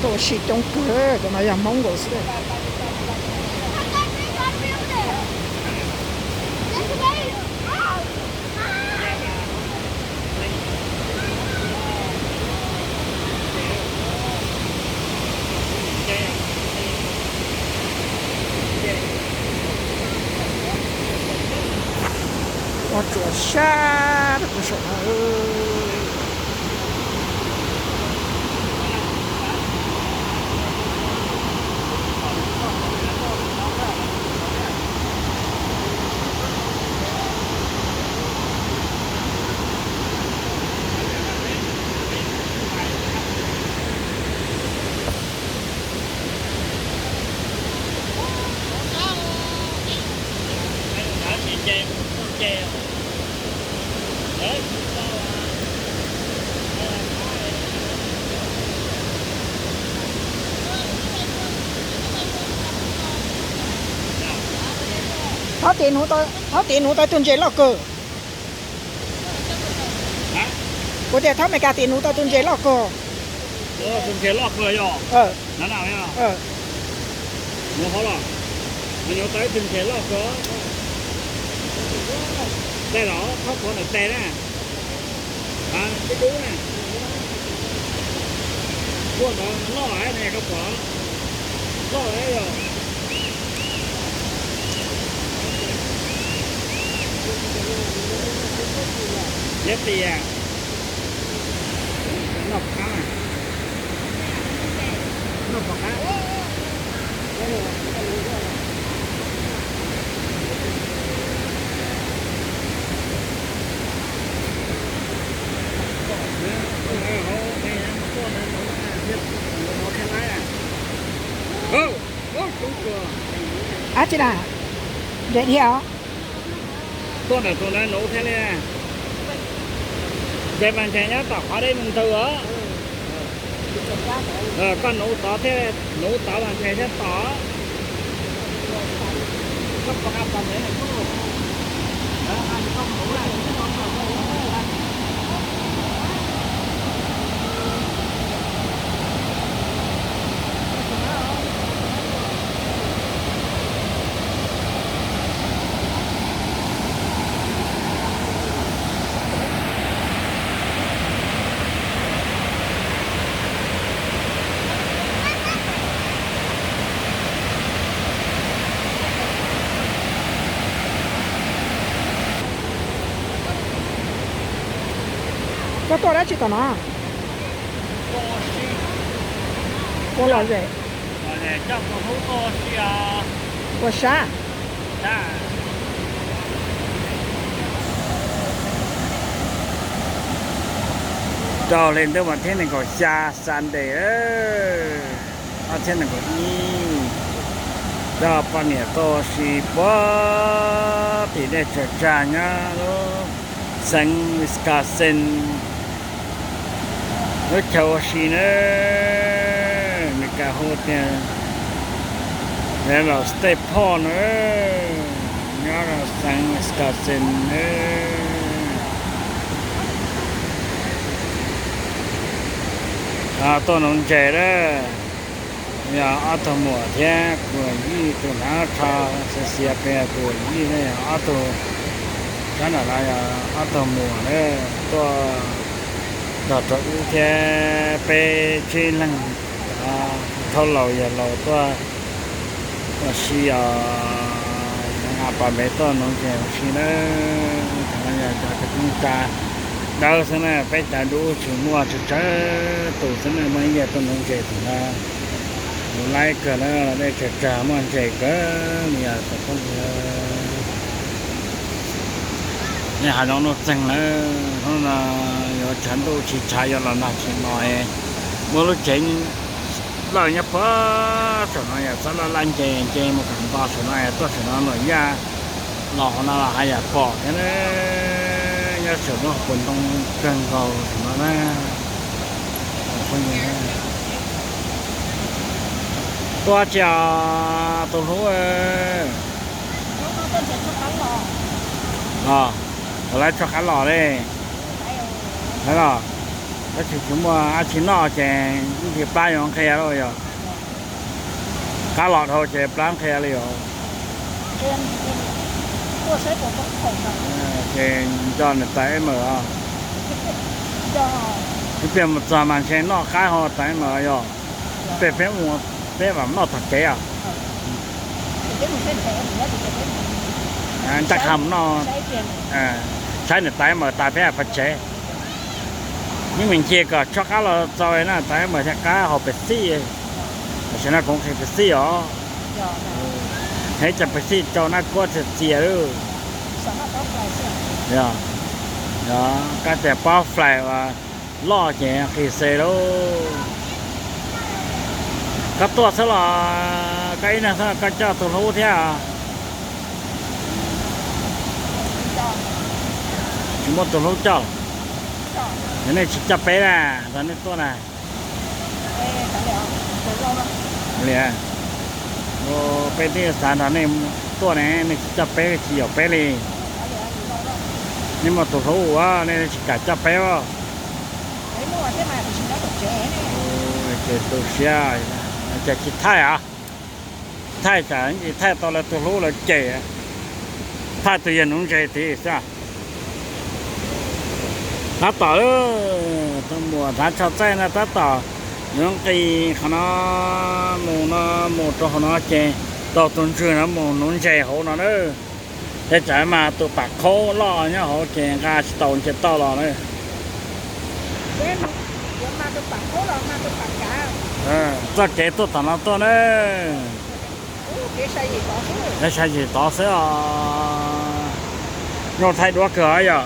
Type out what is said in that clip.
Ua si coob kawg, cov no yog Hmoob nkaus xwb. Ua tsuas sab rau kuv saum no. Thaub tim nuv tau tus ntses loj kawg. Kuv tias thaub Meskas tim nuv tau tus ntses loj kawg. Tus ntses loj kawg yog. Nuv hov los, nuv tau ib tug ntses loj kawg. Tes los thaub pov ntawm tes na. Ib dub na. Kuaj ntawd loj ne, koj pom loj yog. Nyob tias noj qab, noj pom qab. Ab tsi na, ntses dhia os. Tuaj ntawm tus ntawd nuv thiaj li. Ntses mas ntses nyob tom qhov deb mus ntws os. Koj nuv tod thiaj, nuv tod mas ntses thiaj tom. Koj tuaj dab tsi tom no? Ua lom zem. Ua sab. Rau hli ntuj vas thib nees nkaum xya Sunday, ob txhiab nees nkaum ib, coj poj niam tuaj ua si puag tim dej tsaws tsag nyob lub xeev Wisconsin. Lub chaw ua si na, Meskas hu tias Yellow State Park na, nyob rau xeev Wisconsin na. Tuaj nuv ntses na, yog ob tug muam thiab kuv yij tus hnav tsho xiav xiav pes kuv yij na, yog ob tug, sab nram no yog ob tug muam na, tuaj nrog rau wb thiab peb tsib leeg, cov thaub laus yawg laus tuaj ua si os, a pas npe tuaj nuv ntses ua si na. Thaum no yog cov tub tsa dawb xwb na, peb cov dub tsis muaj, tsawg tsawg tus xwb na, muaj ib yam tuaj nuv ntses thaum no. Nuv laib kawg na, dej tsawg tsawg muaj ntses kawg li os tsoom phooj ywg. Nej hav zoov nuj txeeg lawm, hnub no yuav tshav ntuj tsis tshav yuav los nag tsis los, muaj lub tsev lawj nyob puag saum no yog txhob laj laj nce nce mus kom nto saum no, tuaj saum no luam yaj los hauv no los haj yam pom thiab na. Nyob saum lub puas ntoo kawg nkaus saum no na. Tuaj tsis os tus hlub. Los, puas lawv tshuab qab los li? Lawv los. Tab sis tsis muaj dab tsi noj ces ib ntsis plab yuav nqhia lawm yog. Qab los dhau ces plab nqhia li os. Ces nco niam tais M os. Ib pliag mus txog mas ntshe noj qab ho tais M yog. Ib pliag peb mus, peb mam noj tog kev os. Ncaj qha mus noj, saib niam tais M tas peb phav tsev. Yeej meem cia kom tshob qab los txog na, tais M thiaj qab haus Pepsi. Tam sim no kuv nqhis Pepsi os. Hev cov Pepsi rau nab kuab txias txias lawm. Yog, yog kab tias pob flais uas loj ces nqhis xes lauj. Koj tuaj xwb los koj ib leeg xwb koj coj tus hlub thiab? Tsis muaj tus hlub coj los? Nej tsis coj peb na, nrog nej tuaj na. Li, peb twb xav nrog nej tuaj ne, nej tsis coj peb tsis yaum peb li. Nej muaj tus hlub ua nej tsis kam coj peb os. Ces tu siab, ces tsis thaij os. Thaij tsam tsis thaij tau lawv tus hlub lawv cem. Thaij tus yawg nuv ntses tid xwb. Tab tom, mus hnav tsho txaij no tab tom yuav nqis qhov no mus no, mus rau hauv no ces tau tus ntswg no mus nuv ntses hauv no na. Tej tsam mas tus pam qhaub loj nyob hauv ces nqa tsis tau nce toj los na. Txoj kev tuaj tom no tuaj na. Saib zim tod xwb os. Nyuj thaij duab kawg os yog.